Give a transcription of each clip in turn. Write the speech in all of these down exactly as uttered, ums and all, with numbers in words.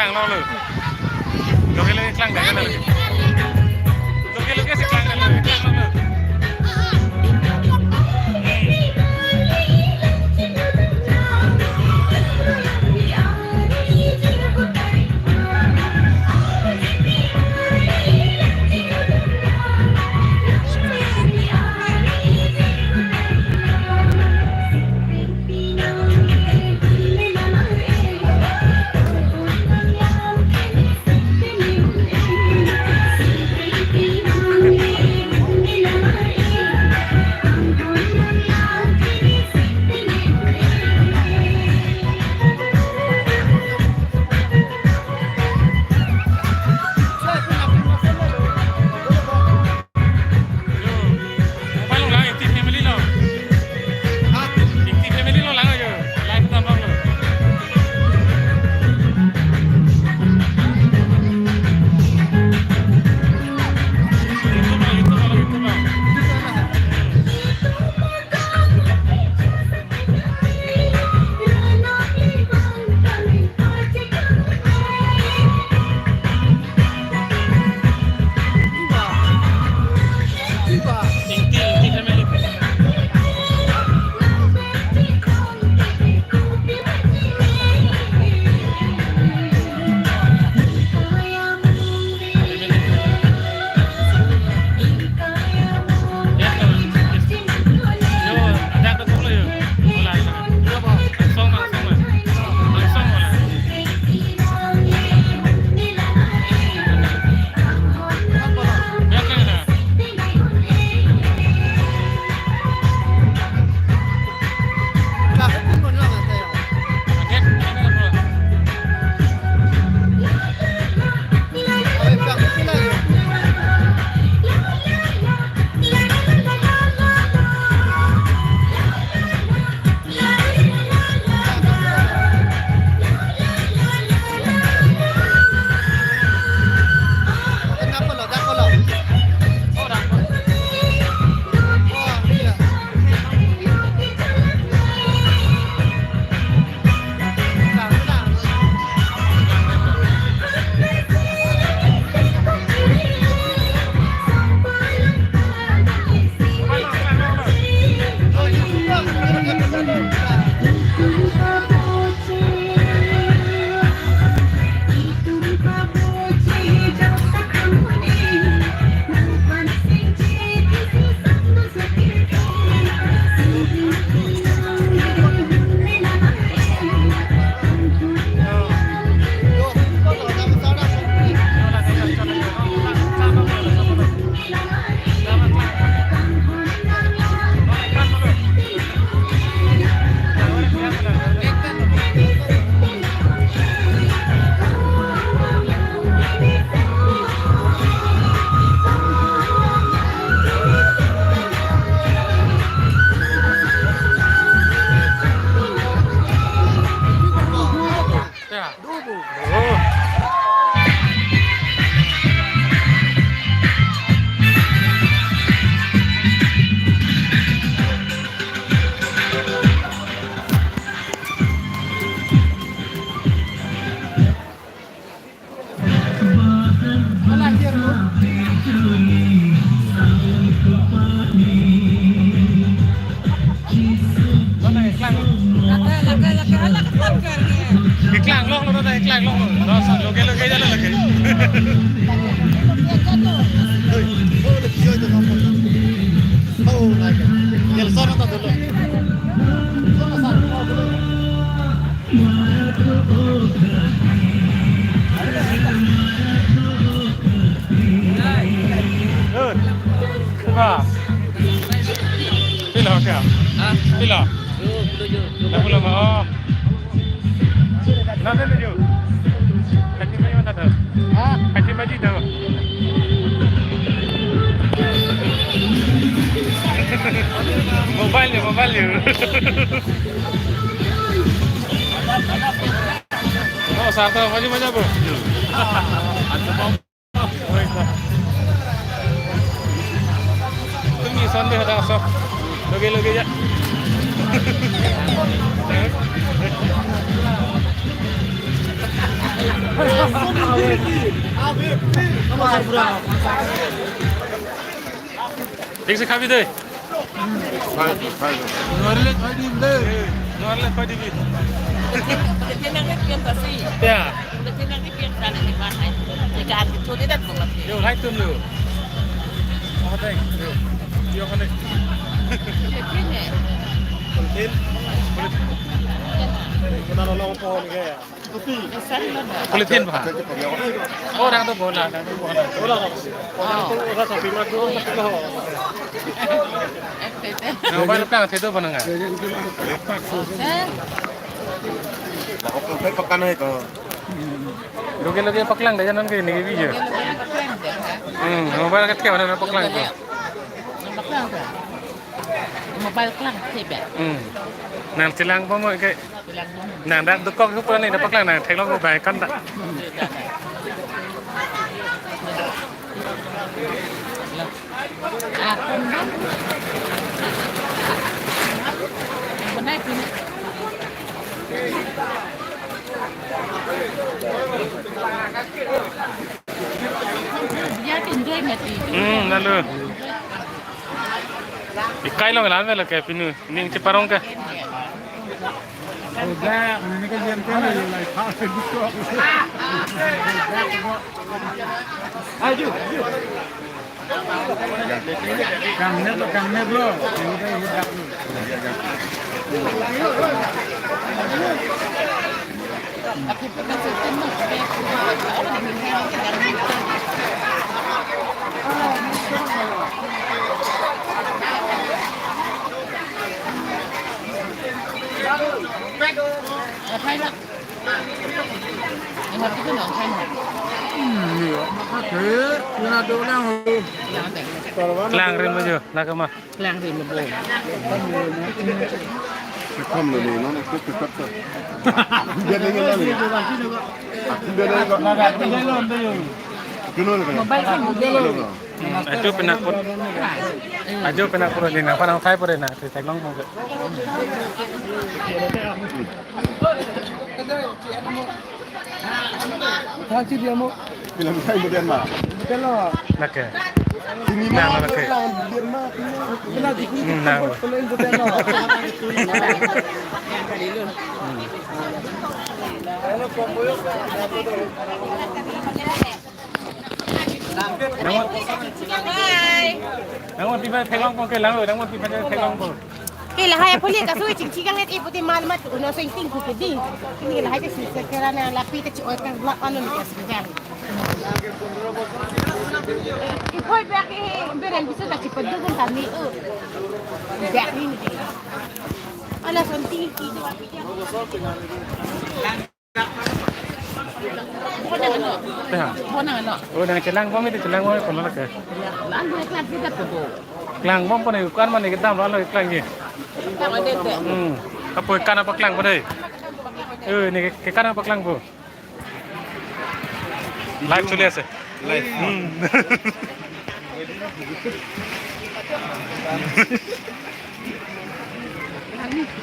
Klang lo lo. Loge loge klang dai lo. Loge loge si klang lo, klang lo lo. Mobile lo lang, Ingti family lo. Ha? Ingti family lo lang yo. Live tanglo lo. YouTube lo, YouTube lo, YouTube lo. Ya. Oh. Iklang long lo, iklang long lo. Dos, loge loge jalo lagi. Oh, lagi jalo. Oh, lagi. Jalo sono to dulu. Pilo kya? Ha? Pilo? Dua puluh tujuh. Dua puluh lima. Oh. Nanti tujuh. Kati baju mana tu? Ha? Kati baju tu. Mobile ni, mobile ni. Oh, satu, maju, maju, bro. Tumi son deh, ada sok. Loge, loge ya. ঠিক আছে, খাবি দে। Normal koi dibi. Tenang ni pian tasi. Ya. Tenang ni pian tasi ni mana? Ikan itu dia datang lagi. Yo, hai tum yo. Apa teng? Yo. Yo, kene. Ini. Politin. Politin. Kena nolong pohon ke. Politin ba? Orang tu bola, orang tu bola. Orang tu orang tapi mak tu. Mobile kang thedo panang. Pakan hai ko. Loge loge paklang deh, jangan ke ini video. Hmm, mobile ke mana paklang tu. Mobile klang thebe. Hmm. Nang chelang po mo ke. Nang dak dokok ko pura ni dak paklang nang theklong ko bai kan dak. Ah, kon ba? Kon ba pini? Dia enjoy mati. Hmm, lalu. Ikai long lan velo ke pinu, ning cheparong ke. Udah, ini kan jam kan lagi, lagi pas buka. Ayo, ayo. Kang net lo, kang net lo. Ini kan udah. Klang rim ajo, lake ma. Klang rim bo. Kom lo ni, non, itu tetap tu. Dia ni, dia ni. Dia ni, kok. Dia ni, kok. Mobile kan dia. Hmm, ajo penakpur. Ajo penakpur ni, nang panang khai pore na, theklong mo. Thank you, dia mo. Film kai bukan ma. Betul lo. Lake. Sini ma. Nang lake. Film bukan ma. Film di. Hmm, nang. Film bukan ma. Hello, Pomboyo. Nangmot. Nangmot pi aphan theklong po ke lang, nangmot pi aphan theklong po. Ke lahai apuli kasu chingchikang net iputi mal mat uno sengting ku kedi. Ini lahai te si sekera na lapi te choi kan la anu ni kasbang. Ipoi bak e beren bisa ta chipadun kami. Bak ni. Ala sonti ki. Bonang ano? Ya. Bonang ano? Oh, nang chelang po mi, chelang po mi, kono lake. Lan dua klan kita po. Klang po ni, kan mane kedam lo, lo klang ji. Klang ada deh. Hmm. Apo kan apa klang po dei? Eh, ni ke kan apa klang po? Live চলি আছে. Live. Hmm.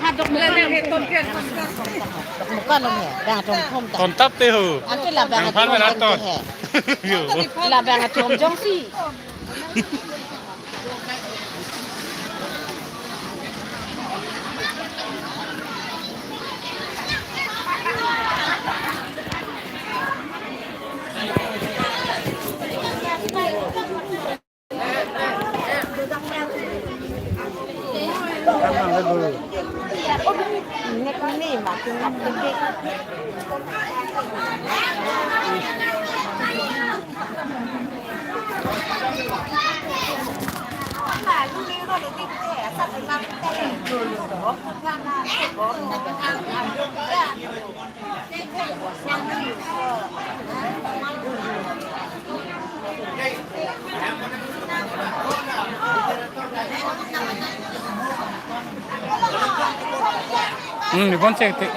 Hadok mukan lo ni, bang atum thom ta. Ton tap te ho. Ante la bang atum jong si. Yo. La bang atum jong si. Hmm, ni bon cek te.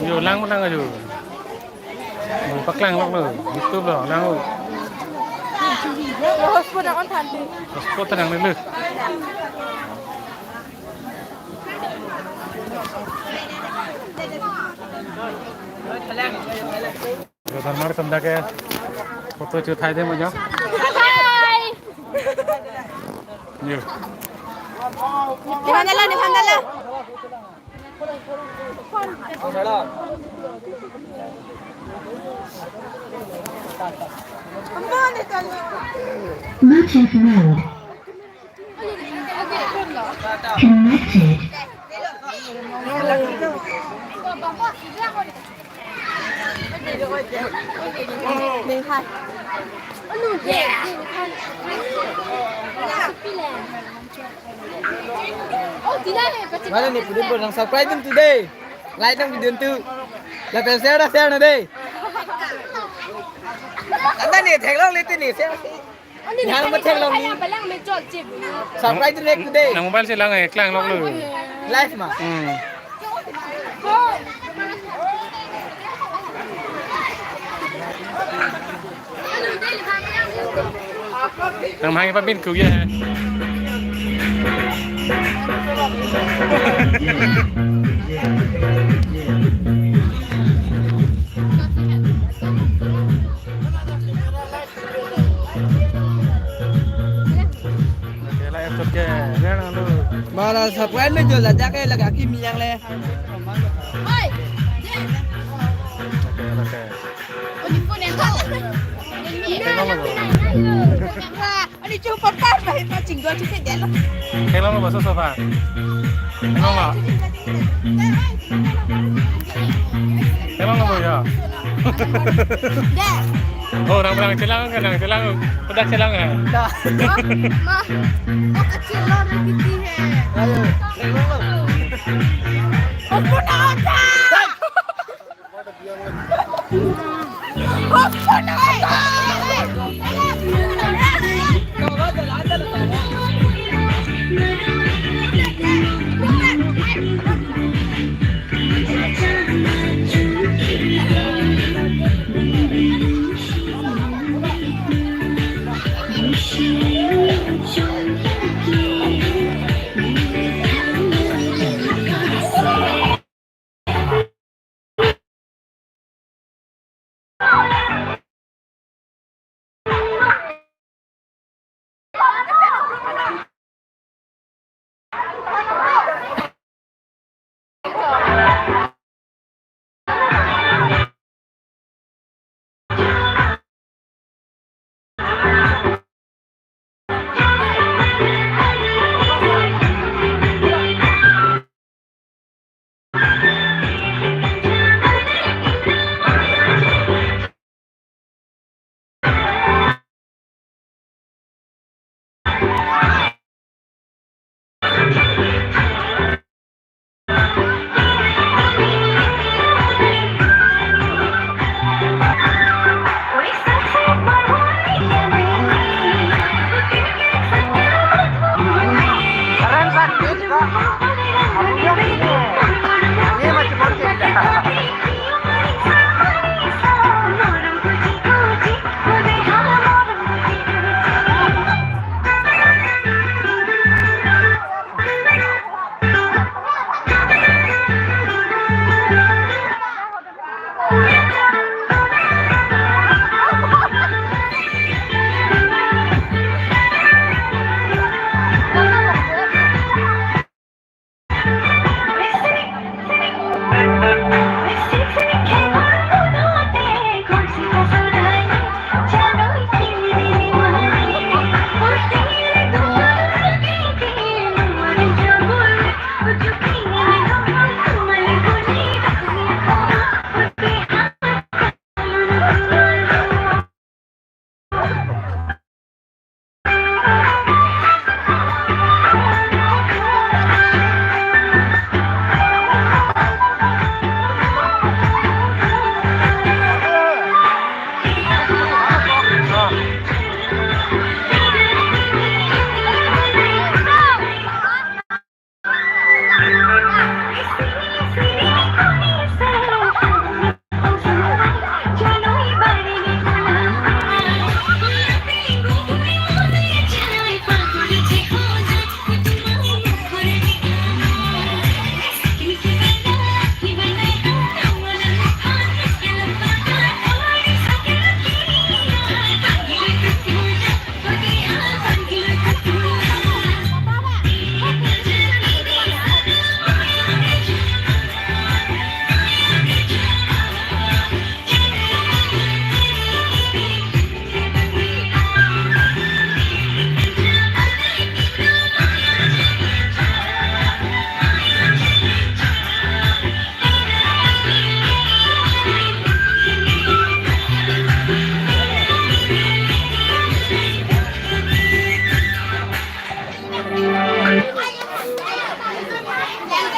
Yo, lang lang ajo. Paklang lok lo, YouTube lo, lang lo. Hotspot nang on than ti. Hotspot nang lo. Yo, dharma tum dak ke photo chu thai de mo jo. Yo. Nephan dalo, nephan dalo. Bluetooth mode. Connected. Mana ni pudin pun nang subscribe dun today. Like nang video tu. Lapen share dah share na dei. Anta ni theklong le ti ni share. Nang ma theklong ni. Subscribe dun ek today. Nang mobile si lang eh, klang lok lo. Live ma. Hmm. Nang mahang pa bin ku ya. Kela episode ke, nang lo. Mana subscribe me jo la jake laga ki miyang le. Oke, oke. Ani chu pon par ba hin ma chingdua chu ke delo. Hello lo baso sofa. Hello lo. Hello lo ya. Deh. Oh, rang rang chelang kan, rang chelang. Udah chelang ya. Dah. Ma, ma, ma kecil lo rezeki hai. Ayo, hello lo. Oh, pun ada.